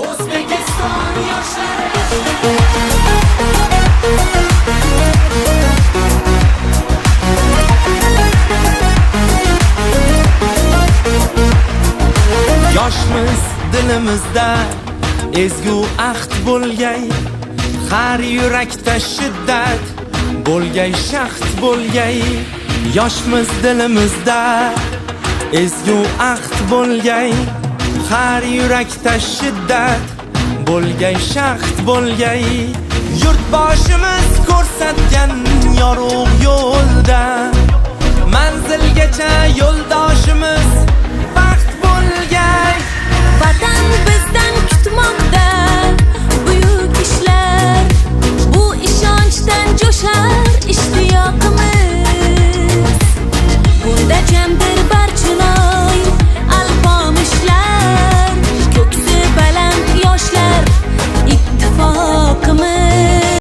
O'zbekiston yoshlari. Yoshmiz, dilimizda ezgu ahd bo'lgay, har yurakda shiddat bo'lgay, shahd bo'lgay. Yoshmiz, dilimizda ezgu ahd bo'lgay, har yurakda shiddat bo'lgay, shahd bo'lgay. Yurtboshimiz ko'rsatgan yorug' yo'lda manzilgacha yo'ldoshimiz baxt bo'lgay. Vatan bizdan kutmoqda buyuk ishlar. Bu ishonchdan jo'shar ishtiyoqimiz. Bunda jamda